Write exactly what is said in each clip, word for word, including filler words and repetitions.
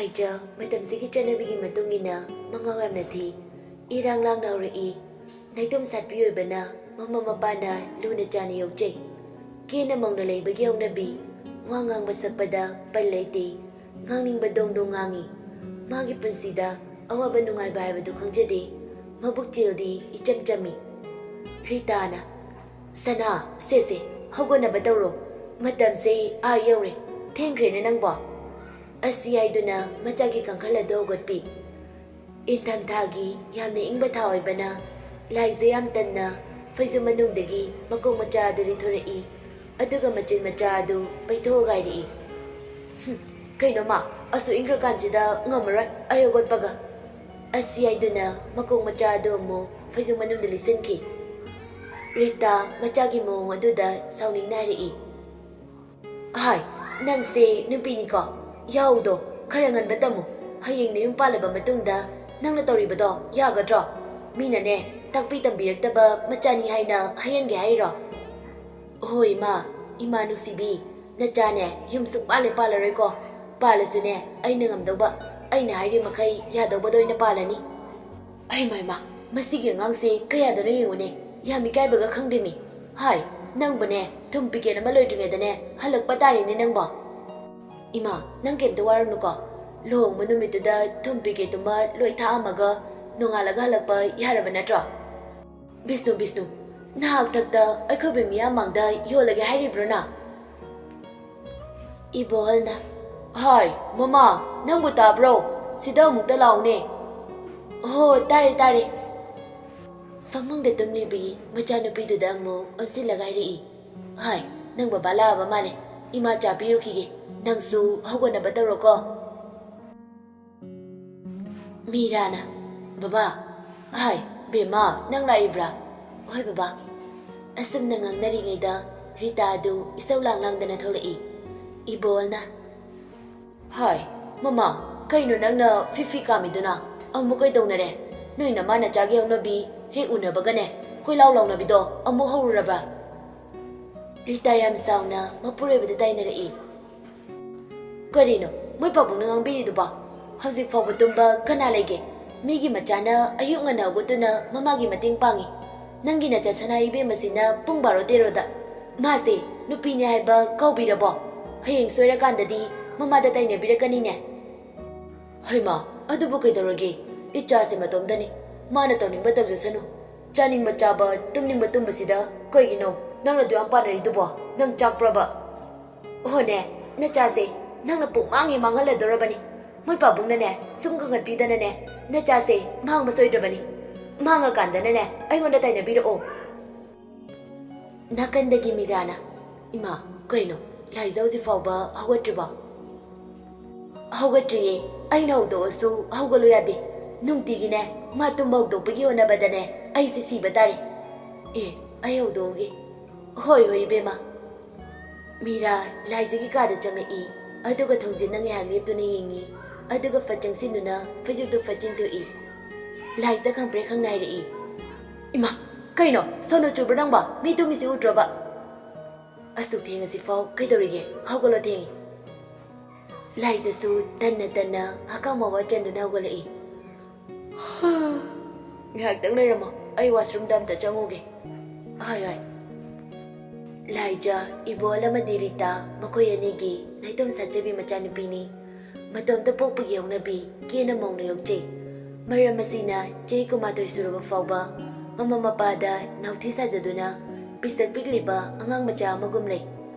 ꯏꯆꯥ, ꯃꯇꯝꯁꯤꯒꯤ ꯆꯠꯅꯕꯤꯒꯤ ꯃꯇꯨꯡ ꯏꯟꯅ ꯃꯉꯥꯎ ꯌꯥꯝꯅ ꯊꯤ꯫ ꯏꯔꯥꯡ ꯂꯥꯡꯅ ꯍꯧꯔꯛꯏ꯫ ꯅꯥꯏꯇꯣꯝ ꯁꯥꯠꯄꯤ ꯑꯣꯏꯕꯅ ꯃꯃꯥ ꯃꯄꯥꯅ ꯂꯨꯅ ꯆꯥꯅ ꯌꯣꯛꯆꯩ꯫ ꯀꯦꯅ ꯃꯧꯅ ꯂꯩꯕꯒꯤ ꯍꯧꯅꯕꯤ꯫ ꯋꯥ ꯉꯥꯡꯕ ꯁꯛꯄꯗ ꯄꯜ ꯂꯩꯇꯦ꯫ ꯉꯥꯡꯅꯤꯡꯕ ꯗꯣꯡ ꯗꯣꯡ ꯉꯥꯡꯏ꯫ ꯃꯥꯒꯤ ꯄꯨꯟꯁꯤꯗ ꯑꯋꯥꯕ ꯅꯨꯡꯉꯥꯏꯕ ꯍꯥꯏꯕꯗꯨ ꯈꯪꯖꯗꯦ꯫ ꯃꯕꯨꯛꯆꯦꯜꯗꯤ ꯏꯆꯝ ꯆꯝꯃꯤ꯫ ꯔꯤꯇꯥꯅ, "ꯁꯅꯥ, ꯁꯦ ꯁꯦ, ꯍꯧꯒꯠꯅꯕ ꯇꯧꯔꯣ꯫ ꯃꯇꯝꯁꯦ ꯑꯥ ꯌꯧꯔꯦ꯫ ꯊꯦꯡꯈ꯭ꯔꯦꯅꯦ ꯅꯪꯕꯣ?" ꯑꯁꯤ ꯍꯥꯏꯗꯨꯅ ꯃꯆꯥꯒꯤ ꯀꯥꯡꯈꯜ ꯑꯗꯨ ꯍꯧꯒꯠꯄꯤ꯫ ꯏꯪꯊꯝꯊꯥꯒꯤ ꯌꯥꯝꯅ ꯏꯪꯕ ꯊꯥ ꯑꯣꯏꯕꯅ ꯂꯥꯏꯖ ꯌꯥꯝ ꯇꯟꯅ ꯐꯩꯖꯨꯞ ꯃꯅꯨꯡꯗꯒꯤ ꯃꯀꯣꯛ ꯃꯆꯥ ꯑꯗꯨ ꯂꯤꯊꯣꯔꯛꯏ꯫ ꯑꯗꯨꯒ ꯃꯆꯤꯟ ꯃꯆꯥ ꯑꯗꯨ ꯄꯩꯊꯣꯛꯑꯒ ꯍꯥꯏꯔꯛꯏ, "ꯍꯨꯝ, ꯀꯩꯅꯣ ꯃꯥ, ꯑꯁꯨꯛ ꯏꯪꯈ꯭ꯔꯀꯥꯟꯁꯤꯗ ꯉꯝꯃꯔꯣꯏ ꯑꯩ ꯍꯧꯒꯠꯄꯒ꯫" ꯑꯁꯤ ꯍꯥꯏꯗꯨꯅ ꯃꯀꯣꯛ ꯃꯆꯥ ꯑꯗꯨ ꯑꯃꯨꯛ ꯐꯩꯖꯨꯞ ꯃꯅꯨꯡꯗ ꯂꯤꯠꯁꯤꯟꯈꯤ꯫ ꯔꯤꯇꯥ ꯃꯆꯥꯒꯤ ꯃꯑꯣꯡ ꯑꯗꯨꯗ ꯁꯥꯎꯅꯤꯡꯅ ꯍꯥꯏꯔꯛꯏ, "ꯍꯥꯏ, ꯅꯪꯁꯦ ꯅꯨꯄꯤꯅꯤꯀꯣ? ꯌꯥꯍꯧꯗꯣ ꯈꯔ ꯉꯟꯕ ꯇꯝꯃꯨ꯫ ꯍꯌꯦꯡ ꯅꯌꯨꯝ ꯄꯥꯜꯂꯕ ꯃꯇꯨꯡꯗ ꯅꯪꯅ ꯇꯧꯔꯤꯕꯗꯣ ꯌꯥꯒꯗ꯭ꯔꯣ? ꯃꯤꯅꯅꯦ ꯇꯥꯛꯄꯤ ꯇꯝꯕꯤꯔꯛꯇꯕ ꯃꯆꯥꯅꯤ ꯍꯥꯏꯅ ꯍꯥꯏꯍꯟꯒꯦ ꯍꯥꯏꯔꯣ?" "ꯍꯣꯏ ꯏꯃꯥ, ꯏꯃꯥ ꯅꯨꯡꯁꯤꯕꯤ, ꯅꯆꯥꯅꯦ ꯌꯨꯝ ꯁꯨꯛꯄꯥꯜ ꯍꯦꯛ ꯄꯥꯜꯂꯔꯣꯏꯀꯣ꯫ ꯄꯥꯜꯂꯁꯨꯅꯦ ꯑꯩꯅ ꯉꯝꯗꯧꯕ, ꯑꯩꯅ ꯍꯥꯏꯔꯤ ꯃꯈꯩ ꯌꯥꯗꯧꯕꯗ ꯑꯣꯏꯅ ꯄꯥꯜꯂꯅꯤ꯫" "ꯑꯩ ꯃꯥ, ꯏꯃꯥ, ꯃꯁꯤꯒꯤ ꯑꯉꯥꯡꯁꯦ ꯀꯌꯥꯗꯅꯣ ꯌꯦꯡꯉꯨꯅꯦ, ꯌꯥꯝ ꯏꯀꯥꯏꯕꯒ ꯈꯪꯗꯦꯃꯤ꯫ ꯍꯥꯏ, ꯅꯪꯕꯨꯅꯦ ꯊꯨꯝ ꯄꯤꯀꯦꯠ ꯑꯃ ꯂꯣꯏꯗ꯭ꯔꯤꯉꯩꯗꯅꯦ ꯍꯜꯂꯛꯄ ꯇꯥꯔꯦꯅꯦ ꯅꯪꯕꯣ꯫" "ꯏꯃꯥ, ꯅꯪ ꯀꯩꯝꯇ ꯋꯥꯔꯨꯅꯨꯀꯣ꯫ ꯂꯨꯍꯣꯡꯕ ꯅꯨꯃꯤꯠꯇꯨꯗ ꯊꯨꯝ ꯄꯤꯀꯦꯠꯇꯨꯃ ꯂꯣꯏ ꯊꯥꯛꯑꯝꯃꯒ ꯅꯣꯡꯉꯥꯜꯂꯒ ꯍꯜꯂꯛꯄ ꯌꯥꯔꯕ ꯅꯠꯇ꯭ꯔꯣ?" "ꯕꯤꯁꯅꯨ, ꯕꯤꯁꯅꯨ, ꯅꯍꯥꯛ ꯊꯛꯇ ꯑꯩꯈꯣꯏꯕꯨ ꯃꯤꯌꯥꯝ ꯃꯥꯡꯗ ꯌꯣꯜꯂꯒꯦ ꯍꯥꯏꯔꯤꯕ꯭ꯔꯣ ꯅꯪ?" ꯏꯕꯣꯍꯜꯅ, "ꯍꯥꯏ, ꯃꯃꯥ, ꯅꯪꯕꯨ ꯇꯥꯕ꯭ꯔꯣ? ꯁꯤꯗ ꯑꯃꯨꯛꯇ ꯂꯥꯛꯎꯅꯦ꯫" "ꯍꯣ, ꯇꯥꯔꯦ, ꯇꯥꯔꯦ꯫" ꯐꯃꯨꯡꯗ ꯇꯨꯝꯂꯤꯕꯤ ꯃꯆꯥꯅꯨꯄꯤꯗꯨꯗ ꯑꯃꯨꯛ ꯑꯣꯟꯁꯤꯜꯂꯒ ꯍꯥꯏꯔꯛꯏ, "ꯍꯥꯏ, ꯅꯪ ꯕꯕꯥ ꯂꯥꯛꯑꯕ ꯃꯥꯜꯂꯦ꯫ ꯏꯃꯥ ꯆꯥ ꯄꯤꯔꯨꯈꯤꯒꯦ꯫ ꯅꯪꯁꯨ ꯍꯧꯒꯠꯅꯕ ꯇꯧꯔꯣꯀꯣ꯫" ꯃꯤꯔꯥꯅ, "ꯕꯕꯥ꯫" "ꯍꯥꯏ, ꯕꯦꯝꯃ, ꯅꯪ ꯂꯥꯛꯏꯕ꯭ꯔꯥ?" "ꯍꯣꯏ ꯕꯕꯥ꯫" ꯑꯁꯨꯝꯅ ꯉꯥꯡꯅꯔꯤꯉꯩꯗ ꯔꯤꯇꯥ ꯑꯗꯨ ꯏꯁꯧ ꯂꯥꯡ ꯂꯥꯡꯗꯅ ꯊꯣꯛꯂꯛꯏ꯫ ꯏꯕꯣꯜꯅ, "ꯍꯥꯏ, ꯃꯃꯥ, ꯀꯩꯅꯣ ꯅꯪꯅ ꯐꯤꯐꯤ ꯀꯥꯝꯃꯤꯗꯨꯅ? ꯑꯃꯨꯛ ꯀꯩꯗꯧꯅꯔꯦ? ꯅꯣꯏ ꯅꯃꯥ ꯅꯆꯥꯒꯤ ꯍꯧꯅꯕꯤ ꯍꯦꯛ ꯎꯅꯕꯒꯅꯦ ꯀꯣꯏꯂꯥꯎ ꯂꯥꯎꯅꯕꯤꯗꯣ ꯑꯃꯨꯛ ꯍꯧꯔꯨꯔꯕ꯭ꯔꯥ?" ꯔꯤꯇꯥ ꯌꯥꯝ ꯆꯥꯎꯅ ꯃꯄꯨꯔꯣꯏꯕꯗ ꯇꯥꯏꯅꯔꯛꯏ꯫ "ꯀꯔꯤꯅꯣ? ꯃꯣꯏ ꯄꯥꯕꯨꯡꯅ ꯉꯥꯡꯕꯤꯔꯤꯗꯨꯕꯣ? ꯍꯧꯖꯤꯛ ꯐꯥꯎꯕ ꯇꯨꯝꯕ ꯀꯅꯥ ꯂꯩꯒꯦ? ꯃꯤꯒꯤ ꯃꯆꯥꯅ ꯑꯌꯨꯛ ꯉꯟꯅ ꯍꯧꯒꯠꯇꯨꯅ ꯃꯃꯥꯒꯤ ꯃꯇꯦꯡ ꯄꯥꯡꯉꯤ꯫ ꯅꯪꯒꯤ ꯅꯆꯥ ꯁꯅꯥ ꯏꯕꯦꯝꯃꯁꯤꯅ ꯄꯨꯡ ꯕꯥꯔꯣ ꯇꯦꯔꯣꯗ꯫ ꯃꯥꯁꯦ ꯅꯨꯄꯤꯅꯦ ꯍꯥꯏꯕ ꯀꯥꯎꯕꯤꯔꯕꯣ? ꯍꯌꯦꯡ ꯁꯣꯏꯔꯀꯥꯟꯗꯗꯤ ꯃꯃꯥꯗ ꯇꯥꯏꯅꯕꯤꯔꯛꯀꯅꯤꯅꯦ꯫ ꯍꯩꯃꯥ, ꯑꯗꯨꯕꯨ ꯀꯩꯗꯧꯔꯒꯦ? ꯏꯆꯥꯁꯦ ꯃꯇꯣꯝꯗꯅꯤ꯫ ꯃꯥꯅ ꯇꯧꯅꯤꯡꯕ ꯇꯧꯖꯁꯅꯨ꯫ ꯆꯥꯅꯤꯡꯕ ꯆꯥꯕ, ꯇꯨꯝꯅꯤꯡꯕ ꯇꯨꯝꯕꯁꯤꯗ ꯀꯩꯒꯤꯅꯣ ꯅꯪꯅ ꯑꯗꯨ ꯌꯥꯝ ꯄꯥꯅꯔꯤꯗꯨꯕꯣ? ꯅꯪ ꯆꯥꯛꯄ꯭ꯔꯕ? ꯑꯣꯍꯣꯅꯦ, ꯅꯆꯥꯁꯦ ꯅꯪꯅ ꯄꯨꯡ ꯃꯥꯡꯉꯦ ꯃꯥꯡꯍꯜꯂꯗꯧꯔꯕꯅꯤ꯫ ꯃꯣꯏ ꯄꯥꯕꯨꯡꯅꯅꯦ ꯁꯨꯝ ꯈꯪꯍꯟꯕꯤꯗꯅꯅꯦ, ꯅꯆꯥꯁꯦ ꯃꯥꯡꯕ ꯁꯣꯏꯗ꯭ꯔꯕꯅꯤ꯫ ꯃꯥꯡꯉꯀꯥꯟꯗꯅꯅꯦ ꯑꯩꯉꯣꯟꯗ ꯇꯥꯏꯅꯕꯤꯔꯛꯑꯣ꯫ ꯅꯥꯀꯟꯗꯒꯤ ꯃꯤꯔꯥꯅ, "ꯏꯃꯥ, ꯀꯩꯅꯣ? ꯂꯥꯏꯖ ꯍꯧꯖꯤꯛ ꯐꯥꯎꯕ ꯍꯧꯒꯠꯇ꯭ꯔꯤꯕꯣ?" "ꯍꯧꯒꯠꯇ꯭ꯔꯤꯌꯦ꯫ ꯑꯩꯅ ꯍꯧꯗꯣꯛꯑꯁꯨ ꯍꯧꯒꯠꯂꯨ ꯌꯥꯗꯦ꯫ ꯅꯨꯡꯇꯤꯒꯤꯅꯦ ꯃꯥ ꯇꯨꯝꯕ ꯍꯧꯗꯣꯛꯄꯒꯤ ꯍꯣꯠꯅꯕꯗꯅꯦ ꯑꯩꯁꯦ ꯁꯤꯕ ꯇꯥꯔꯦ꯫ ꯑꯦ, ꯑꯩ ꯍꯧꯗꯣꯛꯎꯒꯦ꯫" "ꯍꯣꯏ, ꯍꯣꯏ, ꯏꯕꯦꯝꯃ꯫" ꯃꯤꯔꯥ ꯂꯥꯏꯖꯒꯤ ꯀꯥꯗ ꯆꯪꯉꯛꯏ, ꯑꯗꯨꯒ ꯊꯣꯡꯖꯤꯟꯗ ꯉꯥꯏꯍꯥꯛ ꯂꯦꯞꯇꯨꯅ ꯌꯦꯡꯉꯤ, ꯑꯗꯨꯒ ꯐꯠ ꯆꯪꯁꯤꯟꯗꯨꯅ ꯐꯩꯖꯨꯞꯇꯨ ꯐꯠ ꯆꯤꯡꯊꯣꯛꯏ꯫ ꯂꯥꯏꯖ ꯈꯪꯄ꯭ꯔꯦꯛ ꯈꯪ ꯅꯥꯏꯔꯛꯏ꯫ "ꯏꯃꯥ, ꯀꯩꯅꯣ? ꯁꯣꯅꯣ ꯆꯨꯕ꯭ꯔꯥ ꯅꯪꯕꯣ? ꯃꯤ ꯇꯨꯝꯃꯤꯁꯤ ꯎꯗ꯭ꯔꯣꯕ?" "ꯑꯁꯨꯛ ꯊꯦꯡꯉꯁꯤꯐꯥꯎ ꯀꯩꯗꯧꯔꯤꯒꯦ? ꯍꯧꯒꯠꯂꯣ, ꯊꯦꯡꯉꯤ꯫" ꯂꯥꯏꯖꯁꯨ ꯇꯟꯅ ꯇꯟꯅ ꯍꯛꯀꯥꯝ ꯋꯥꯋꯥ ꯆꯟꯗꯨꯅ ꯍꯧꯒꯠꯂꯛꯏ꯫ "ꯉꯥꯏꯍꯥꯛꯇꯪ ꯂꯩꯔꯝꯃꯣ, ꯑꯩ ꯋꯥꯁꯔꯨꯝꯗ ꯑꯝꯇ ꯆꯪꯉꯨꯒꯦ꯫" "ꯍꯣꯏ, ꯍꯣꯏ꯫" ꯂꯥꯏꯖ, ꯏꯕꯣꯜ ꯑꯃꯗꯤ ꯔꯤꯇꯥ, ꯃꯈꯣꯏ ꯑꯅꯤꯒꯤ ꯅꯥꯏꯇꯣꯝ ꯁꯥꯠꯆꯕꯤ ꯃꯆꯥꯅꯨꯄꯤꯅꯤ꯫ ꯃꯇꯣꯝꯇ ꯄꯣꯛꯄꯒꯤ ꯍꯧꯅꯕꯤ ꯀꯦꯅ ꯃꯧꯅ ꯌꯣꯛꯆꯩ꯫ ꯃꯔꯝ ꯑꯁꯤꯅ ꯆꯍꯤ ꯀꯨꯟꯃꯥꯊꯣꯏ ꯁꯨꯔꯕ ꯐꯥꯎꯕ ꯃꯃꯥ ꯃꯄꯥꯗ ꯅꯥꯎꯊꯤ ꯁꯥꯖꯗꯨꯅ ꯄꯤꯁꯛ ꯄꯤꯛꯂꯤꯕ ꯑꯉꯥꯡ ꯃꯆꯥ ꯑꯃꯒꯨꯝ ꯂꯩ꯫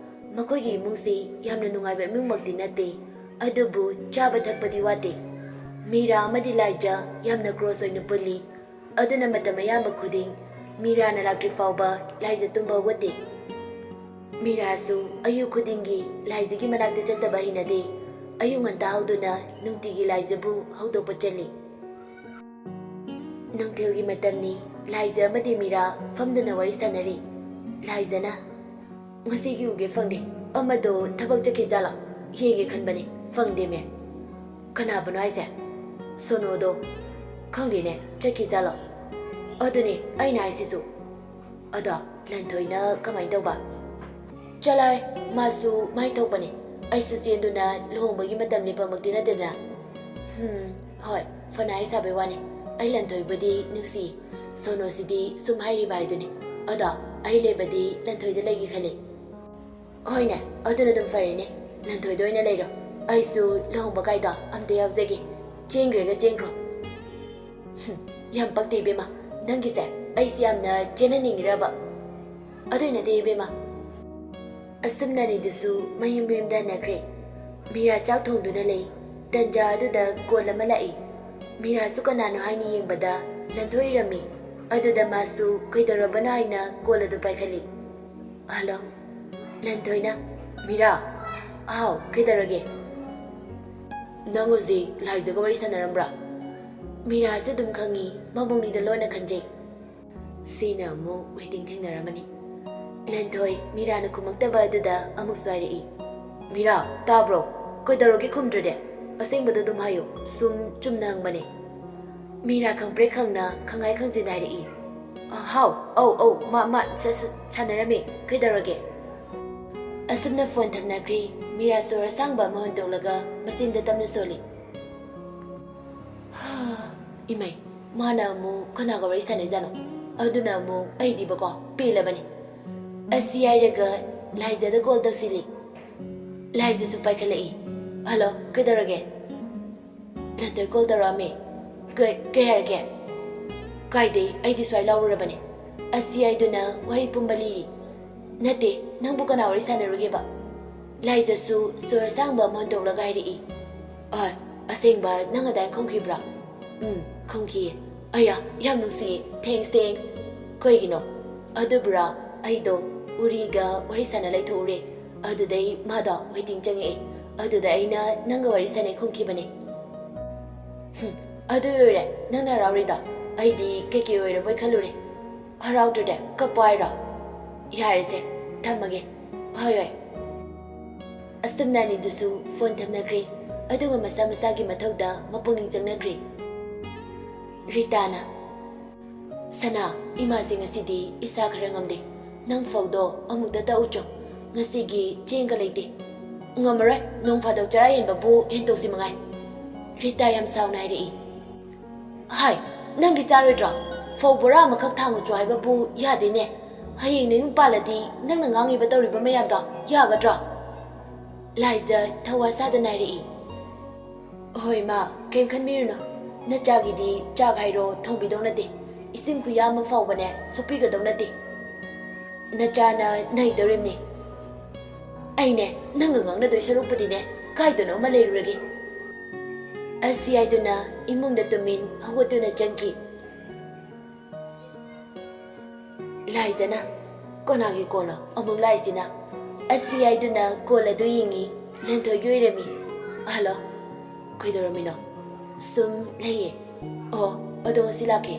ꯃꯈꯣꯏꯒꯤ ꯏꯃꯨꯡꯁꯤ ꯌꯥꯝꯅ ꯅꯨꯡꯉꯥꯏꯕ ꯏꯃꯨꯡꯃꯛꯇꯤ ꯅꯠꯇꯦ, ꯑꯗꯨꯕꯨ ꯆꯥꯕ ꯊꯛꯄꯗꯤ ꯋꯥꯠꯇꯦ꯫ ꯃꯤꯔꯥ ꯑꯃꯗꯤ ꯂꯥꯏꯖ ꯌꯥꯝꯅ close ꯑꯣꯏꯅ ꯄꯨꯜꯂꯤ꯫ ꯑꯗꯨꯅ ꯃꯇꯝ ꯑꯌꯥꯝꯕ ꯈꯨꯗꯤꯡ ꯃꯤꯔꯥꯅ ꯂꯥꯛꯇ꯭ꯔꯤ ꯐꯥꯎꯕ ꯂꯥꯏꯖ ꯇꯨꯝꯕ ꯍꯧꯒꯠꯇꯦ꯫ ꯃꯤꯔꯥꯁꯨ ꯑꯌꯨꯛ ꯈꯨꯗꯤꯡꯒꯤ ꯂꯥꯏꯖꯒꯤ ꯃꯅꯥꯛꯇ ꯆꯠꯇꯕ ꯍꯩꯅꯗꯦ꯫ ꯑꯌꯨꯛ ꯉꯟꯇꯥ ꯍꯧꯗꯨꯅ ꯅꯨꯡꯇꯤꯒꯤ ꯂꯥꯏꯖꯕꯨ ꯍꯧꯗꯣꯛꯄ ꯆꯠꯂꯤ꯫ ꯅꯨꯡꯊꯤꯜꯒꯤ ꯃꯇꯝꯅꯤ꯫ ꯂꯥꯏꯖ ꯑꯃꯗꯤ ꯃꯤꯔꯥ ꯐꯝꯗꯨꯅ ꯋꯥꯔꯤ ꯁꯥꯟꯅꯔꯤ꯫ ꯂꯥꯏꯖꯅ, "ꯉꯁꯤꯒꯤ ꯎꯒꯦ ꯐꯪꯗꯦ꯫ ꯑꯃꯗꯣ ꯊꯕꯛ ꯆꯠꯈꯤꯖꯥꯠꯂꯣ? ꯌꯦꯡꯒꯦ ꯈꯟꯕꯅꯤ, ꯐꯪꯗꯦꯃꯦ꯫" "ꯀꯅꯥꯕꯨꯅꯣ ꯍꯥꯏꯁꯦ?" "ꯁꯣꯅꯣꯗꯣ꯫" "ꯈꯪꯗꯦꯅꯦ, ꯆꯠꯈꯤꯖꯥꯠꯂꯣ?" "ꯑꯗꯨꯅꯦ ꯑꯩꯅ ꯍꯥꯏꯁꯤꯁꯨ꯫" "ꯑꯗꯣ ꯂꯟꯊꯣꯏꯅ ꯀꯃꯥꯏꯅ ꯇꯧꯕ?" "ꯆꯂꯥꯏ, ꯃꯥꯁꯨ ꯃꯥꯏ ꯊꯣꯛꯄꯅꯦ꯫ ꯑꯩꯁꯨ ꯆꯦꯟꯗꯨꯅ ꯂꯨꯍꯣꯡꯕꯒꯤ ꯃꯇꯝ ꯂꯦꯞꯄꯃꯛꯇꯤ ꯅꯠꯇꯦꯗꯅ꯫ ꯍꯝ, ꯍꯣꯏ, ꯐꯅ ꯍꯥꯏ ꯁꯥꯕꯩ ꯋꯥꯅꯤ꯫ ꯑꯩ ꯂꯟꯊꯣꯏꯕꯨꯗꯤ ꯅꯨꯡꯁꯤ꯫ ꯁꯣꯅꯣꯁꯤꯗꯤ ꯁꯨꯝ ꯍꯥꯏꯔꯤꯕ ꯍꯥꯏꯗꯨꯅꯤ꯫ ꯑꯗꯣ ꯑꯩ ꯂꯩꯕꯗꯤ ꯂꯟꯊꯣꯏꯗ ꯂꯩꯒꯦ ꯈꯜꯂꯤ꯫ ꯍꯣꯏꯅꯦ, ꯑꯗꯨꯅ ꯑꯗꯨꯝ ꯐꯔꯦꯅꯦ꯫ ꯂꯟꯊꯣꯏꯗ ꯑꯣꯏꯅ ꯂꯩꯔꯣ꯫ ꯑꯩꯁꯨ ꯂꯨꯍꯣꯡꯕ ꯀꯥꯏꯗꯣ ꯑꯝꯇ ꯌꯥꯎꯖꯒꯦ꯫ ꯆꯦꯟꯈ꯭ꯔꯒ ꯆꯦꯟꯈ꯭ꯔꯣ꯫ ꯍꯨꯝ, ꯌꯥꯝ ꯄꯛꯇꯦ ꯏꯕꯦꯝꯃ꯫ ꯅꯪꯒꯤꯁꯦ ꯑꯩꯁꯦ ꯌꯥꯝꯅ ꯆꯦꯟꯍꯟꯅꯤꯡꯉꯤꯔꯕ? ꯑꯗꯨꯏ ꯅꯠꯇꯦ ꯏꯕꯦꯝꯃ꯫ ꯑꯁꯨꯝꯅ ꯑꯅꯤꯗꯨꯁꯨ ꯃꯌꯨꯝ ꯃꯌꯨꯝꯗ ꯍꯟꯅꯈ꯭ꯔꯦ꯫ ꯃꯤꯔꯥ ꯆꯥꯛ ꯊꯣꯡꯗꯨꯅ ꯂꯩ꯫ ꯇꯟꯖꯥ ꯑꯗꯨꯗ ꯀꯣꯜ ꯑꯃ ꯂꯥꯛꯏ꯫ ꯃꯤꯔꯥꯁꯨ ꯀꯅꯥꯅꯣ ꯍꯥꯏꯅ ꯌꯦꯡꯕꯗ ꯂꯟꯊꯣꯏ ꯏꯔꯝꯃꯤ꯫ ꯑꯗꯨꯗ ꯃꯥꯁꯨ ꯀꯩꯗꯧꯔꯕꯅꯣ ꯍꯥꯏꯅ ꯀꯣꯜ ꯑꯗꯨ ꯄꯥꯏꯈꯠꯂꯤ꯫ ꯍꯜꯂꯣ꯫ ꯂꯟꯊꯣꯏꯅ, "ꯃꯤꯔꯥ, ꯍꯥꯎ, ꯀꯩꯗꯧꯔꯒꯦ?" "ꯅꯪ ꯍꯧꯖꯤꯛ ꯂꯥꯏꯖꯒ ꯋꯥꯔꯤ ꯁꯥꯟꯅꯔꯝꯕ꯭ꯔꯥ?" ꯃꯤꯔꯥꯁꯨ ꯑꯗꯨꯝ ꯈꯪꯉꯤ, ꯃꯕꯨꯡꯅꯤꯗ ꯂꯣꯟꯅ ꯈꯟꯖꯩ꯫ ꯁꯤꯅ ꯑꯃꯨꯛ ꯋꯦꯇꯤꯡ ꯊꯦꯡꯅꯔꯝꯃꯅꯤ꯫ ꯂꯟꯊꯣꯏ ꯃꯤꯔꯥꯅ ꯈꯨꯝꯃꯛꯇꯕ ꯑꯗꯨꯗ ꯑꯃꯨꯛꯁꯨ ꯍꯥꯏꯔꯛꯏ, "ꯃꯤꯔꯥ, ꯇꯥꯕ꯭ꯔꯣ? ꯀꯩꯗꯧꯔꯒꯦ ꯈꯨꯝꯗ꯭ꯔꯗꯤ? ꯑꯁꯦꯡꯕꯗꯣ ꯑꯗꯨꯝ ꯍꯥꯏꯌꯨ, ꯁꯨꯝ ꯆꯨꯝꯅ ꯍꯪꯕꯅꯦ꯫" ꯃꯤꯔꯥ ꯈꯪꯄ꯭ꯔꯦꯛ ꯈꯪꯅ ꯈꯪꯍꯥꯏ ꯈꯪꯖꯤꯟꯗ ꯍꯥꯏꯔꯛꯏ, "ꯑ, ꯍꯥꯎ, ꯑꯧ, ꯑꯧ, ꯃꯥ, ꯃꯥ, ꯁ-, ꯁ-, ꯁꯥꯟꯅꯔꯝꯃꯦ, ꯀꯩꯗꯧꯔꯒꯦ?" ꯑꯁꯨꯝꯅ ꯐꯣꯟ ꯊꯝꯅꯈ꯭ꯔꯦ꯫ ꯃꯤꯔꯥ ꯁꯣꯔ ꯑꯁꯥꯡꯕ ꯑꯃ ꯍꯣꯟꯗꯣꯛꯂꯒ ꯃꯆꯤꯟꯗ ꯇꯞꯅ ꯁꯣꯜꯂꯤ꯫ ꯏꯃꯩ, ꯃꯥꯅ ꯑꯃꯨꯛ ꯀꯅꯥꯒ ꯋꯥꯔꯤ ꯁꯥꯟꯅꯩꯖꯥꯠꯅꯣ? ꯑꯗꯨꯅ ꯑꯃꯨꯛ ꯑꯩꯗꯤꯕꯀꯣ ꯄꯦꯜꯂꯕꯅꯤ꯫ ꯑꯁꯤ ꯍꯥꯏꯔꯒ ꯂꯥꯏꯖꯗ ꯀꯣꯜ ꯇꯧꯁꯤꯜꯂꯤ꯫ ꯂꯥꯏꯖꯁꯨ ꯄꯥꯏꯈꯠꯂꯛꯏ꯫ "ꯍꯜꯂꯣ, ꯀꯩꯗꯧꯔꯒꯦ?" "ꯂꯟꯊꯣꯏ ꯀꯣꯜ ꯇꯧꯔꯛꯑꯝꯃꯦ꯫" "ꯀꯩ, ꯀꯩ ꯍꯥꯏꯔꯒꯦ?" "ꯀꯥꯏꯗꯩ? ꯑꯩꯗꯤ ꯁ꯭ꯋꯥꯏ ꯂꯥꯎꯔꯨꯔꯕꯅꯦ꯫" ꯑꯁꯤ ꯍꯥꯏꯗꯨꯅ ꯋꯥꯔꯤ ꯄꯨꯝꯕ ꯂꯤꯔꯤ꯫ "ꯅꯠꯇꯦ, ꯅꯪꯕꯨ ꯀꯅꯥ ꯋꯥꯔꯤ ꯁꯥꯟꯅꯔꯨꯒꯦꯕ?" ꯂꯥꯏꯖꯁꯨ ꯁꯣꯔ ꯑꯁꯥꯡꯕ ꯑꯃ ꯍꯣꯟꯗꯣꯛꯂꯒ ꯍꯥꯏꯔꯛꯏ꯫ "ꯑꯁ, ꯑꯁꯦꯡꯕ ꯅꯪ ꯑꯗꯥꯏꯅ ꯈꯨꯝꯈꯤꯕ꯭ꯔꯥ?" "ꯎꯝ, ꯈꯨꯝꯈꯤꯌꯦ꯫" "ꯑꯌꯥ, ꯌꯥꯝ ꯅꯨꯡꯁꯤꯌꯦ꯫ Thanks, thanks꯫" "ꯀꯩꯒꯤꯅꯣ?" "ꯑꯗꯨꯕꯨꯔꯣ, ꯑꯩꯗꯣ ꯎꯔꯤꯒ ꯋꯥꯔꯤ ꯁꯥꯟꯅ ꯂꯩꯊꯣꯛꯎꯔꯦ꯫ ꯑꯗꯨꯗꯩ ꯃꯥꯗꯣ ꯋꯦꯇꯤꯡ ꯆꯪꯉꯛꯑꯦ꯫ ꯑꯗꯨꯗ ꯑꯩꯅ ꯅꯪꯒ ꯋꯥꯔꯤ ꯁꯥꯟꯅꯩ ꯈꯨꯝꯈꯤꯕꯅꯦ꯫" "ꯍꯨꯝ, ꯑꯗꯨ ꯑꯣꯏꯔꯦ ꯅꯪꯅ ꯍꯔꯥꯎꯔꯤꯗꯣ? ꯑꯩꯗꯤ ꯀꯩꯀꯩ ꯑꯣꯏꯔꯕꯣꯏ ꯈꯜꯂꯨꯔꯦ꯫ ꯍꯔꯥꯎꯗ꯭ꯔꯗꯤ ꯀꯞꯄꯣ ꯍꯥꯏꯔꯣ? ꯌꯥꯔꯦꯁꯦ, ꯊꯝꯃꯒꯦ꯫" "ꯍꯣꯏ, ꯍꯣꯏ꯫" ꯑꯁꯨꯝꯅ ꯑꯅꯤꯗꯨꯁꯨ ꯐꯣꯟ ꯊꯝꯅꯈ꯭ꯔꯦ꯫ ꯑꯗꯨꯒ ꯃꯁꯥ ꯃꯁꯥꯒꯤ ꯃꯊꯧꯗ ꯃꯄꯨꯛꯅꯤꯡ ꯆꯪꯅꯈ꯭ꯔꯦ꯫ ꯔꯤꯇꯥꯅ, "ꯁꯅꯥ, ꯏꯃꯥꯁꯦ ꯉꯁꯤꯗꯤ ꯏꯁꯥ ꯈꯔ ꯉꯝꯗꯦ꯫ ꯅꯪ ꯐꯧꯗꯣ ꯑꯃꯨꯛꯇ ꯇꯛꯎꯆꯣ꯫ ꯉꯁꯤꯒꯤ ꯆꯦꯡꯒ ꯂꯩꯇꯦ꯫" "ꯉꯝꯃꯔꯣꯏ, ꯅꯣꯡ ꯐꯥꯗꯣꯛ ꯆꯔꯥ ꯍꯦꯟꯕꯕꯨ ꯍꯦꯟꯇꯣꯛꯁꯤ ꯃꯉꯥꯏ"꯫ ꯔꯤꯇꯥ ꯌꯥꯝ ꯁꯥꯎꯅ ꯍꯥꯏꯔꯛꯏ꯫ "ꯍꯥꯏ, ꯅꯪꯗꯤ ꯆꯥꯔꯣꯏꯗ꯭ꯔꯣ? ꯐꯧ ꯕꯣꯔꯥ ꯑꯃꯈꯛ ꯊꯥꯡꯉꯨꯆꯣ ꯍꯥꯏꯕꯕꯨ ꯌꯥꯗꯦꯅꯦ꯫ ꯍꯌꯦꯡ ꯅꯌꯨꯝ ꯄꯥꯜꯂꯗꯤ ꯅꯪꯅ ꯉꯥꯡꯉꯤꯕ ꯇꯧꯔꯤꯕ ꯃꯌꯥꯝꯗꯣ ꯌꯥꯒꯗ꯭ꯔꯣ?" ꯂꯥꯏꯖ ꯊꯧꯋꯥ ꯁꯥꯗꯅ ꯍꯥꯏꯔꯛꯏ꯫ "ꯍꯣꯏ ꯃꯥ, ꯀꯩꯝ ꯈꯟꯕꯤꯔꯨꯅꯨ꯫ ꯅꯆꯥꯒꯤꯗꯤ ꯆꯥꯛ ꯍꯥꯏꯔꯣ ꯊꯣꯡꯕꯤꯗꯧ ꯅꯠꯇꯦ꯫ ꯏꯁꯤꯡ ꯈꯨꯌꯥ ꯑꯃ ꯐꯥꯎꯕꯅꯦ ꯁꯣꯛꯄꯤꯒꯗꯧ ꯅꯠꯇꯦ꯫ ꯅꯆꯥꯅ ꯅꯩꯗꯧꯔꯤꯕꯅꯤ꯫ ꯑꯩꯅꯦ ꯅꯪꯒ ꯉꯥꯡꯅꯗꯣꯏ ꯁꯔꯨꯛꯄꯨꯗꯤꯅꯦ ꯀꯥꯏꯗꯅꯣ ꯑꯃ ꯂꯩꯔꯨꯔꯒꯦ"꯫ ꯑꯁꯤ ꯍꯥꯏꯗꯨꯅ ꯏꯃꯨꯡꯗ ꯇꯨꯃꯤꯟ ꯍꯧꯒꯠꯇꯨꯅ ꯆꯪꯈꯤ꯫ ꯂꯥꯏꯖꯅ, "ꯀꯅꯥꯒꯤ ꯀꯣꯜꯅꯣ ꯑꯃꯨꯛ ꯂꯥꯛꯏꯁꯤꯅ?" ꯑꯁꯤ ꯍꯥꯏꯗꯨꯅ ꯀꯣꯜ ꯑꯗꯨ ꯌꯦꯡꯉꯤ꯫ ꯂꯟꯊꯣꯏꯒꯤ ꯑꯣꯏꯔꯝꯃꯤ꯫ "ꯍꯜꯂꯣ, ꯀꯩꯗꯧꯔꯝꯃꯤꯅꯣ?" "ꯁꯨꯝ ꯂꯩꯌꯦ"꯫ "ꯑꯣ, ꯑꯗꯣ ꯉꯁꯤ ꯂꯥꯛꯀꯦ"꯫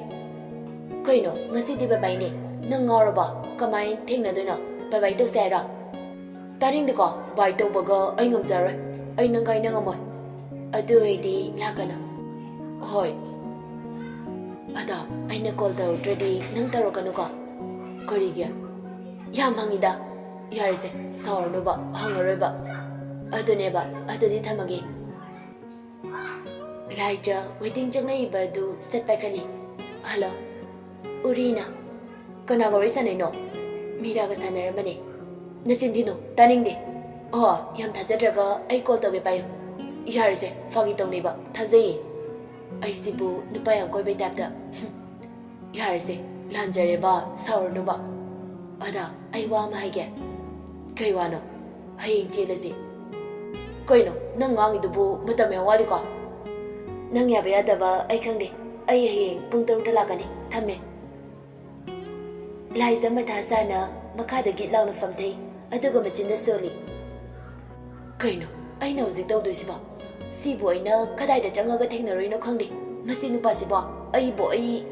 "ꯀꯩꯅꯣ, ꯉꯁꯤꯗꯤ ꯕꯥꯏ ꯕꯥꯏꯅꯦ? ꯅꯪ ꯉꯥꯎꯔꯕꯣ? ꯀꯃꯥꯏꯅ ꯊꯦꯡꯅꯗꯣꯏꯅꯣ? ꯕꯥꯏ ꯕꯥꯏ ꯇꯧꯁꯦ ꯍꯥꯏꯔꯣ?" "ꯇꯥꯅꯤꯡꯗꯦꯀꯣ, ꯕꯥꯏ ꯇꯧꯕꯒ ꯑꯩ ꯉꯝꯖꯔꯣꯏ꯫ ꯑꯩ ꯅꯪ ꯀꯥꯏꯅ ꯉꯝꯃꯣꯏ꯫ ꯑꯗꯨ ꯑꯣꯏꯔꯗꯤ ꯂꯥꯛꯀꯅꯨ"꯫ "ꯍꯣꯏ꯫ ꯑꯗꯣ ꯑꯩꯅ ꯀꯣꯜ ꯇꯧꯔꯛꯇ꯭ꯔꯗꯤ ꯅꯪ ꯇꯧꯔꯛꯀꯅꯨꯀꯣ"꯫ "ꯀꯔꯤꯒꯤ? ꯌꯥꯝ ꯍꯪꯉꯤꯗ"꯫ "ꯌꯥꯔꯦꯁꯦ, ꯁꯥꯎꯔꯅꯨꯕ, ꯍꯪꯉꯔꯣꯏꯕ"꯫ "ꯑꯗꯨꯅꯦꯕ, ꯑꯗꯨꯗꯤ ꯊꯝꯃꯒꯦ"꯫ ꯂꯥꯏꯖ ꯋꯦꯇꯤꯡ ꯆꯪꯂꯛꯏꯕ ꯑꯗꯨ ꯁꯠ ꯄꯥꯏꯈꯠꯂꯤ꯫ "ꯍꯜꯂꯣ"꯫ "ꯎꯔꯤꯅ? ꯀꯅꯥꯒ ꯋꯥꯔꯤ ꯁꯥꯟꯅꯩꯅꯣ?" "ꯃꯤꯔꯥꯒ ꯁꯥꯟꯅꯔꯝꯕꯅꯦ"꯫ "ꯅꯆꯤꯟ ꯊꯤꯅꯨ, ꯇꯥꯅꯤꯡꯗꯦ"꯫ "ꯑꯣ, ꯌꯥꯝ ꯊꯥꯖꯗ꯭ꯔꯒ ꯑꯩ ꯀꯣꯜ ꯇꯧꯒꯦ ꯄꯥꯏꯌꯨ"꯫ "ꯌꯥꯔꯦꯁꯦ, ꯐꯥꯒꯤ ꯇꯧꯅꯦꯕ, ꯊꯥꯖꯩꯌꯦ"꯫ "ꯑꯩꯁꯤꯕꯨ ꯅꯨꯄꯥ ꯌꯥꯝ ꯀꯣꯏꯕꯩ ꯇꯥꯏꯞꯇ"꯫ "ꯍꯨꯝ, ꯌꯥꯔꯦꯁꯦ, ꯂꯥꯟꯖꯔꯦꯕ, ꯁꯥꯎꯔꯅꯨꯕ"꯫ "ꯑꯗ, ꯑꯩ ꯋꯥ ꯑꯃ ꯍꯥꯏꯒꯦ"꯫ "ꯀꯩ ꯋꯥꯅꯣ? ꯍꯌꯦꯡ ꯆꯦꯜꯂꯁꯤ"꯫ "ꯀꯩꯅꯣ, ꯅꯪ ꯉꯥꯡꯉꯤꯗꯨꯕꯨ ꯃꯇꯝ ꯌꯥꯝ ꯋꯥꯠꯂꯤꯀꯣ"꯫ "ꯅꯪ ꯌꯥꯕ ꯌꯥꯗꯕ ꯑꯩ ꯈꯪꯗꯦ꯫ ꯑꯩ ꯍꯌꯦꯡ ꯄꯨꯡ ꯇꯔꯨꯛꯇ ꯂꯥꯛꯀꯅꯤ꯫ ꯊꯝꯃꯦ"꯫ ꯂꯥꯏꯖ ꯃꯊꯥ ꯁꯥꯅ ꯃꯈꯥꯗ ꯒꯤꯠ ꯂꯥꯎꯅ ꯐꯝꯊꯩ, ꯑꯗꯨꯒ ꯃꯆꯤꯟꯗ ꯁꯣꯜꯂꯤ꯫ "ꯀꯩꯅꯣ ꯑꯩꯅ ꯍꯧꯖꯤꯛ ꯇꯧꯗꯣꯏꯁꯤꯕꯣ? ꯁꯤꯕꯨ ꯑꯩꯅ ꯀꯗꯥꯏꯗ ꯆꯪꯉꯒ ꯊꯦꯡꯅꯔꯨꯏꯅꯣ ꯈꯪꯗꯦ꯫ ꯃꯁꯤ ꯅꯨꯄꯥꯁꯤꯕꯣ ꯑꯩꯕꯨ, ꯑꯩ"꯫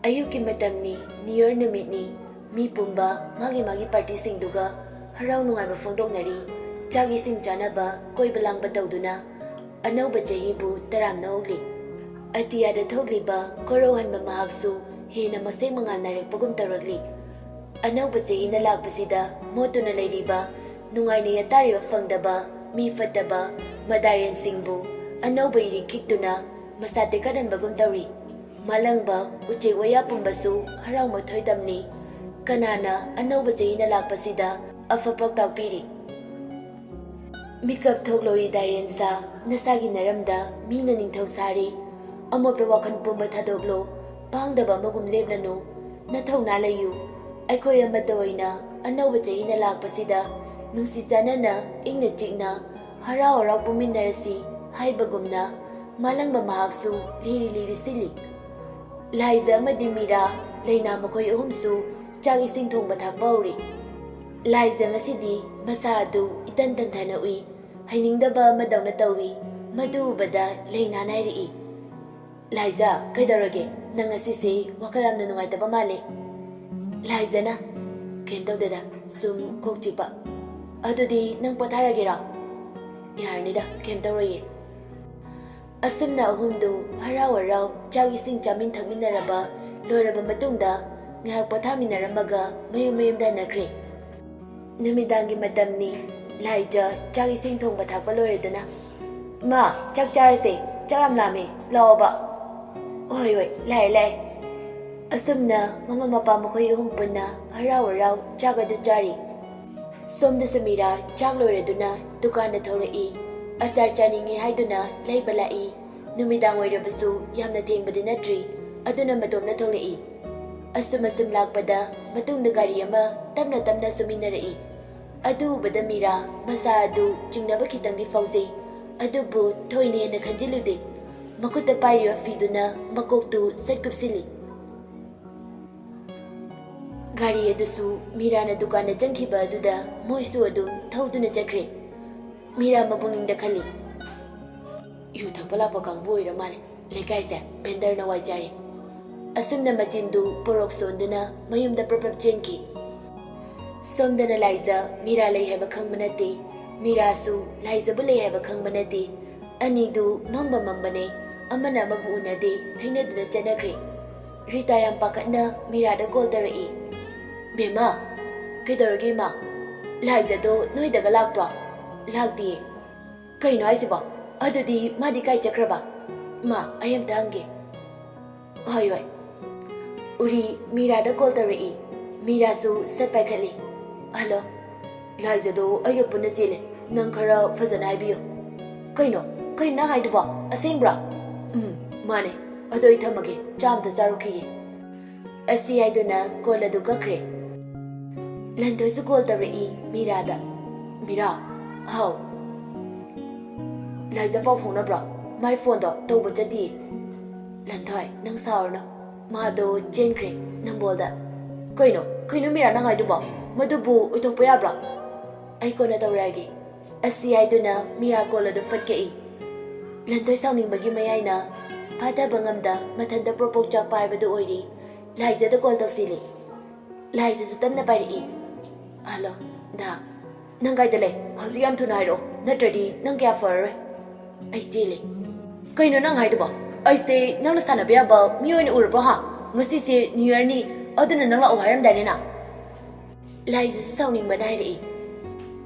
ꯑꯌꯨꯛꯀꯤ ꯃꯇꯝꯅꯤ, New Year ꯅꯨꯃꯤꯠꯅꯤ꯫ ꯃꯤ ꯄꯨꯝꯕ ꯃꯥꯒꯤ ꯃꯥꯒꯤ ꯄꯥꯔꯇꯤꯁꯤꯡꯗꯨꯒ ꯍꯔꯥꯎ ꯅꯨꯡꯉꯥꯏꯕ ꯐꯣꯡꯗꯣꯛꯅꯔꯤ꯫ ꯆꯥꯛ ꯏꯁꯤꯡ ꯆꯥꯅꯕ, ꯀꯣꯏꯕ ꯂꯥꯡꯕ ꯇꯧꯗꯨꯅ ꯑꯅꯧꯕ ꯆꯍꯤꯕꯨ ꯇꯔꯥꯝꯅ ꯍꯧꯂꯤ꯫ ꯑꯇꯤꯌꯥꯗ ꯊꯣꯛꯂꯤꯕ ꯀꯣꯔꯧꯍꯟꯕ ꯃꯍꯥꯛꯁꯨ ꯍꯦꯟꯅ ꯃꯁꯦꯛ ꯃꯉꯥꯜ ꯅꯥꯏꯔꯛꯄꯒꯨꯝ ꯇꯧꯔꯛꯂꯤ꯫ ꯑꯅꯧꯕ ꯆꯍꯤꯅ ꯂꯥꯛꯄꯁꯤꯗ ꯃꯣꯠꯇꯨꯅ ꯂꯩꯔꯤꯕ ꯅꯨꯡꯉꯥꯏꯅ ꯌꯥꯇꯥꯔꯤꯕ ꯐꯪꯗꯕ ꯃꯤ ꯐꯠꯇꯕ ꯃꯗꯥꯏꯔꯦꯟꯁꯤꯡꯕꯨ ꯑꯅꯧꯕ ꯏꯔꯤꯛ ꯈꯤꯛꯇꯨꯅ ꯃꯁꯥ ꯇꯦꯛꯈꯠꯍꯟꯕꯒꯨꯝ ꯇꯧꯔꯤ꯫ ꯃꯥꯂꯪꯕ ꯎꯆꯦꯛ ꯋꯥꯌꯥ ꯄꯨꯝꯕꯁꯨ ꯍꯔꯥꯎ ꯃꯊꯣꯏ ꯇꯝꯂꯤ꯫ ꯀꯅꯥꯅ ꯑꯅꯧꯕ ꯆꯍꯤꯅ ꯂꯥꯛꯄꯁꯤꯗ ꯑꯐ ꯄꯥꯎꯇꯥꯛ ꯄꯤꯔꯤ? ꯃꯤꯀꯞ ꯊꯣꯛꯂꯣꯏ ꯗꯥꯏꯔꯦꯟꯁꯥ, ꯅꯁꯥꯒꯤ ꯅꯔꯝꯗ ꯃꯤꯅ ꯅꯤꯡꯊꯧ ꯁꯥꯔꯤ꯫ ꯑꯃꯣꯠꯄ ꯋꯥꯈꯜ ꯄꯨꯝꯕ ꯊꯥꯗꯣꯛꯂꯣ, ꯄꯥꯡꯗꯕ ꯑꯃꯒꯨꯝ ꯂꯦꯞꯂꯅꯨ꯫ ꯅꯊꯧꯅꯥ ꯂꯩꯌꯨ꯫ ꯑꯩꯈꯣꯏ ꯑꯃꯠꯇ ꯑꯣꯏꯅ ꯑꯅꯧꯕ ꯆꯍꯤꯅ ꯂꯥꯛꯄꯁꯤꯗ ꯅꯨꯡꯁꯤ ꯆꯥꯟꯅꯅ, ꯏꯪꯅ ꯆꯤꯛꯅ, ꯍꯔꯥꯎ ꯍꯔꯥꯎ ꯄꯨꯝꯃꯤꯟꯅꯔꯁꯤ ꯍꯥꯏꯕꯒꯨꯝꯅ ꯃꯥꯂꯪꯕ ꯃꯍꯥꯛꯁꯨ ꯂꯤꯔꯤ ꯂꯤꯔꯤ ꯁꯤꯜꯂꯤ꯫ ꯂꯥꯏꯖ ꯑꯃꯗꯤ ꯃꯤꯔꯥ ꯂꯩꯅꯥ ꯃꯈꯣꯏ ꯑꯍꯨꯝꯁꯨ ꯆꯥꯛ ꯏꯁꯤꯡ ꯊꯣꯡꯕ ꯊꯥꯛꯄ ꯍꯧꯔꯤ꯫ ꯂꯥꯏꯖ ꯉꯁꯤꯗꯤ ꯃꯁꯥ ꯑꯗꯨ ꯏꯇꯟ ꯇꯟꯊꯅ ꯎꯏ꯫ ꯍꯩꯅꯤꯡꯗꯕ ꯑꯃꯗꯧꯅ ꯇꯧꯏ꯫ ꯃꯗꯨ ꯎꯕꯗ ꯂꯩꯅꯥꯅ ꯍꯥꯏꯔꯛꯏ, "ꯂꯥꯏꯖ, ꯀꯩꯗꯧꯔꯒꯦ? ꯅꯪ ꯉꯁꯤꯁꯦ ꯋꯥꯈꯜ ꯌꯥꯝꯅ ꯅꯨꯡꯉꯥꯏꯇꯕ ꯃꯥꯜꯂꯦ꯫" ꯂꯥꯏꯖꯅ, "ꯀꯩꯝ ꯇꯧꯗꯦꯗ, ꯁꯨꯝ ꯀꯣꯛ ꯆꯤꯛꯄ꯫" "ꯑꯗꯨꯗꯤ ꯅꯪ ꯄꯣꯊꯥꯔꯒꯦꯔꯣ?" "ꯌꯥꯔꯅꯤꯗ, ꯀꯩꯝ ꯇꯧꯔꯣꯏꯌꯦ꯫" ꯑꯁꯨꯝꯅ ꯑꯍꯨꯝꯗꯨ ꯍꯔꯥꯎ ꯍꯔꯥꯎ ꯆꯥꯛ ꯏꯁꯤꯡ ꯆꯥꯃꯤꯟ ꯊꯛꯃꯤꯟꯅꯔꯕ ꯂꯣꯏꯔꯕ ꯃꯇꯨꯡꯗ ꯉꯥꯏꯍꯥꯛ ꯄꯣꯊꯥꯃꯤꯟꯅꯔꯝꯃꯒ ꯃꯌꯨꯝ ꯃꯌꯨꯝꯗ ꯍꯟꯅꯈ꯭ꯔꯦ꯫ ꯅꯨꯃꯤꯗꯥꯡꯒꯤ ꯃꯇꯝꯅꯤ꯫ ꯂꯥꯏꯖ ꯆꯥꯛ ꯏꯁꯤꯡ ꯊꯣꯡꯕ ꯊꯥꯛꯄ ꯂꯣꯏꯔꯗꯨꯅ, "ꯏꯃꯥ, ꯆꯥꯛ ꯆꯥꯔꯁꯦ, ꯆꯥꯛ ꯌꯥꯝ ꯂꯥꯝꯃꯦ, ꯂꯥꯛꯑꯣꯕ꯫" "ꯍꯣꯏ, ꯍꯣꯏ, ꯂꯥꯛꯑꯦ, ꯂꯥꯛꯑꯦ꯫" ꯑꯁꯨꯝꯅ ꯃꯃꯥ ꯃꯄꯥ ꯃꯈꯣꯏ ꯑꯍꯨꯝ ꯄꯨꯟꯅ ꯍꯔꯥꯎ ꯍꯔꯥꯎ ꯆꯥꯛ ꯑꯗꯨ ꯆꯥꯔꯤ꯫ ꯁꯣꯝꯗꯁꯨ ꯃꯤꯔꯥ ꯆꯥꯛ ꯂꯣꯏꯔꯗꯨꯅ ꯗꯨꯀꯥꯟꯗ ꯊꯣꯛꯂꯛꯏ꯫ ꯑꯆꯥꯔ ꯆꯥꯅꯤꯡꯉꯤ ꯍꯥꯏꯗꯨꯅ ꯂꯩꯕ ꯂꯥꯛꯏ꯫ ꯅꯨꯃꯤꯗꯥꯡ ꯑꯣꯏꯔꯕꯁꯨ ꯌꯥꯝꯅ ꯊꯦꯡꯕꯗꯤ ꯅꯠꯇ꯭ꯔꯤ꯫ ꯑꯗꯨꯅ ꯃꯇꯣꯝꯅ ꯊꯣꯛꯂꯛꯏ꯫ ꯑꯁꯨꯝ ꯑꯁꯨꯝ ꯂꯥꯛꯄꯗ ꯃꯇꯨꯡꯗ ꯒꯥꯔꯤ ꯑꯃ ꯇꯞꯅ ꯇꯞꯅ ꯁꯨꯝ ꯏꯟꯅꯔꯛꯏ꯫ ꯑꯗꯨ ꯎꯕꯗ ꯃꯤꯔꯥ ꯃꯁꯥ ꯑꯗꯨ ꯆꯤꯡꯅꯕ ꯈꯤꯇꯪꯗꯤ ꯐꯥꯎꯖꯩ꯫ ꯑꯗꯨꯕꯨ ꯊꯣꯏꯅ ꯍꯦꯟꯅ ꯈꯟꯖꯤꯜꯂꯨꯗꯦ꯫ ꯃꯈꯨꯠꯇ ꯄꯥꯏꯔꯤꯕ ꯐꯤꯗꯨꯅ ꯃꯀꯣꯛꯇꯨ ꯁꯠ ꯀꯨꯞꯁꯤꯜꯂꯤ꯫ ꯒꯥꯔꯤ ꯑꯗꯨꯁꯨ ꯃꯤꯔꯥꯅ ꯗꯨꯀꯥꯟꯗ ꯆꯪꯈꯤꯕ ꯑꯗꯨꯗ ꯃꯣꯏꯁꯨ ꯑꯗꯨꯝ ꯊꯧꯗꯨꯅ ꯆꯠꯈ꯭ꯔꯦ꯫ ꯃꯤꯔꯥ ꯃꯄꯨꯛꯅꯤꯡꯗ ꯈꯜꯂꯤ, "ꯌꯨ ꯊꯛꯄ ꯂꯥꯛꯄ ꯀꯥꯡꯕꯨ ꯑꯣꯏꯔ ꯃꯥꯜꯂꯦ꯫ ꯂꯩꯀꯥꯏꯁꯦ ꯕꯦꯟꯗꯔꯅ ꯋꯥꯏ ꯆꯥꯔꯦ꯫" ꯑꯁꯨꯝꯅ ꯃꯆꯤꯟꯗꯨ ꯄꯣꯔꯣꯛ ꯁꯣꯟꯗꯨꯅ ꯃꯌꯨꯝꯗ ꯄ꯭ꯔꯞ ꯄ꯭ꯔꯞ ꯆꯦꯟꯈꯤ꯫ ꯁꯣꯝꯗꯅ ꯂꯥꯏꯖ ꯃꯤꯔꯥ ꯂꯩ ꯍꯥꯏꯕ ꯈꯪꯕ ꯅꯠꯇꯦ, ꯃꯤꯔꯥꯁꯨ ꯂꯥꯏꯖꯕꯨ ꯂꯩ ꯍꯥꯏꯕ ꯈꯪꯕ ꯅꯠꯇꯦ꯫ ꯑꯅꯤꯗꯨ ꯃꯝꯕ ꯃꯝꯕꯅꯦ, ꯑꯃꯅ ꯑꯃꯕꯨ ꯎꯅꯗꯦ, ꯊꯩꯅꯗꯨꯅ ꯆꯠꯅꯈ꯭ꯔꯦ꯫ ꯔꯤꯇꯥ ꯌꯥꯝ ꯄꯥꯈꯠꯅ ꯃꯤꯔꯥꯗ ꯀꯣꯜ ꯇꯧꯔꯛꯏ꯫ "ꯕꯦꯝꯃ, ꯀꯩꯗꯧꯔꯒꯦ ꯏꯃꯥ?" ꯂꯥꯏꯖꯗꯣ ꯅꯣꯏꯗꯒ ꯂꯥꯛꯄ꯭ꯔꯣ? ꯂꯥꯛꯇꯤꯌꯦ꯫ ꯀꯩꯅꯣ ꯍꯥꯏꯁꯤꯕꯣ? ꯑꯗꯨꯗꯤ ꯃꯥꯗꯤ ꯀꯥꯏ ꯆꯠꯈ꯭ꯔꯕ? ꯃꯥ, ꯑꯩ ꯑꯝꯇ ꯍꯪꯒꯦ꯫ ꯍꯣꯏ, ꯍꯣꯏ꯫ ꯎꯔꯤ, ꯃꯤꯔꯥꯗ ꯀꯣꯜ ꯇꯧꯔꯛꯏ꯫ ꯃꯤꯔꯥꯁꯨ ꯁꯠ ꯄꯥꯏꯈꯠꯂꯤ꯫ ꯍꯜꯂꯣ꯫ ꯂꯥꯏꯖꯗꯣ ꯑꯩꯒ ꯄꯨꯟꯅ ꯆꯦꯜꯂꯦ꯫ ꯅꯪ ꯈꯔ ꯐꯖꯅ ꯍꯥꯏꯕꯤꯌꯨ꯫ ꯀꯩꯅꯣ? ꯀꯩꯅꯣ ꯅꯪ ꯍꯥꯏꯗꯨꯕꯣ? ꯑꯁꯦꯡꯕ꯭ꯔꯣ? ꯎꯝ, ꯃꯥꯅꯦ꯫ ꯑꯗꯣ ꯑꯩ ꯊꯝꯃꯒꯦ, ꯆꯥ ꯑꯝꯇ ꯆꯥꯔꯨꯈꯤꯒꯦ꯫ ꯑꯁꯤ ꯍꯥꯏꯗꯨꯅ ꯀꯣꯜ ꯑꯗꯨ ꯀꯛꯈ꯭ꯔꯦ꯫ ꯂꯟꯊꯣꯏꯁꯨ ꯀꯣꯜ ꯇꯧꯔꯛꯏ ꯃꯤꯔꯥꯗ꯫ ꯃꯤꯔꯥ? ꯍꯥꯎ꯫ ꯂꯥꯏꯖ ꯄꯥꯎ ꯐꯥꯎꯅꯕ꯭ꯔꯣ? ꯃꯥꯏ ꯐꯣꯟꯗꯣ ꯇꯧꯕ ꯆꯠꯇꯤꯌꯦ꯫ ꯂꯟꯊꯣꯏ, ꯅꯪ ꯁꯥꯎꯔꯅꯨ꯫ ꯃꯥꯗꯣ ꯆꯦꯟꯈ꯭ꯔꯦ ꯅꯝꯕꯣꯜꯗ꯫ ꯀꯩꯅꯣ? ꯀꯩꯅꯣ ꯃꯤꯔꯥ ꯅꯪ ꯍꯥꯏꯗꯨꯕꯣ? ꯃꯗꯨꯕꯨ ꯑꯣꯏꯊꯣꯛꯄ ꯌꯥꯕ꯭ꯔꯣ? ꯑꯩ ꯀꯣꯟꯅ ꯇꯧꯔꯛꯑꯒꯦ꯫ ꯑꯁꯤ ꯍꯥꯏꯗꯨꯅ ꯃꯤꯔꯥ ꯀꯣꯜ ꯑꯗꯨ ꯐꯠ ꯀꯛꯏ꯫ ꯂꯟꯊꯣꯏ ꯁꯥꯎꯅꯤꯡꯕꯒꯤ ꯃꯌꯥꯏꯅ ꯐꯥꯊꯕ ꯉꯝꯗ ꯃꯊꯟꯇ ꯄ꯭ꯔꯣꯛ ꯄ꯭ꯔꯣꯛ ꯆꯥꯛꯄ ꯍꯥꯏꯕꯗꯨ ꯑꯣꯏꯔꯤ꯫ ꯂꯥꯏꯖꯗ ꯀꯣꯜ ꯇꯧꯁꯤꯜꯂꯤ꯫ ꯂꯥꯏꯖꯁꯨ ꯇꯞꯅ ꯄꯥꯏꯔꯛꯏ꯫ ꯍꯜꯂꯣ, ꯗꯥ꯫ ꯅꯪ ꯀꯥꯏꯗ ꯂꯩ? ꯍꯧꯖꯤꯛ ꯌꯥꯝ ꯊꯨꯅ ꯍꯥꯏꯔꯛꯑꯣ, ꯅꯠꯇ꯭ꯔꯗꯤ ꯅꯪ ꯀꯌꯥ ꯐꯔꯔꯣꯏ꯫ ꯑꯩ ꯆꯦꯜꯂꯦ꯫ ꯀꯩꯅꯣ ꯅꯪ ꯍꯥꯏꯗꯨꯕꯣ? ꯑꯩꯁꯦ ꯅꯪꯅ ꯁꯥꯟꯅꯕ ꯌꯥꯕ ꯃꯤ ꯑꯣꯏꯅ ꯎꯔꯕꯣ, ꯍꯥ? ꯉꯁꯤꯁꯦ ꯅ꯭ꯌꯨ ꯌꯔꯅꯤ, ꯑꯗꯨꯅ ꯅꯪ ꯂꯥꯛꯑꯣ ꯍꯥꯏꯔꯝꯗꯥꯏꯅꯦ ꯅꯪ? ꯂꯥꯏꯖꯁꯨ ꯁꯥꯎꯅꯤꯡꯕꯅ ꯍꯥꯏꯔꯛꯏ꯫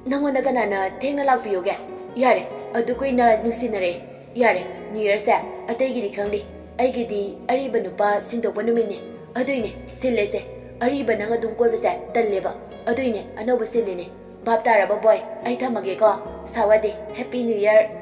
ꯅꯪꯉꯣꯟꯗ ꯀꯅꯥꯅ ꯊꯦꯡꯅ ꯂꯥꯛꯄꯤꯌꯨꯒꯦ? ꯌꯥꯔꯦ, ꯑꯗꯨ ꯀꯨꯏꯅ ꯅꯨꯡꯁꯤꯅꯔꯦ꯫ ꯌꯥꯔꯦ, ꯅ꯭ꯌꯨ ꯌꯔꯁꯦ ꯑꯇꯩꯒꯤꯗꯤ ꯈꯪꯗꯦ, ꯑꯩꯒꯤꯗꯤ ꯑꯔꯤꯕ ꯅꯨꯄꯥ ꯁꯤꯟꯗꯣꯛꯄ ꯅꯨꯃꯤꯠꯅꯦ꯫ ꯑꯗꯨꯏꯅꯦ ꯁꯤꯜꯂꯦꯁꯦ꯫ ꯑꯔꯤꯕ ꯅꯪ ꯑꯗꯨꯝ ꯀꯣꯏꯕꯁꯦ ꯇꯜꯂꯦꯕ꯫ ꯑꯗꯨꯏꯅꯦ ꯑꯅꯧꯕ ꯁꯤꯜꯂꯤꯅꯦ꯫ ꯚꯥꯞ ꯇꯥꯔꯕ ꯕꯣꯏ? ꯑꯩ ꯊꯝꯃꯒꯦꯀꯣ꯫ ꯁꯥꯋꯥꯗꯤ, ꯍꯦꯄꯤ ꯅ꯭ꯌꯨ ꯌꯔ꯫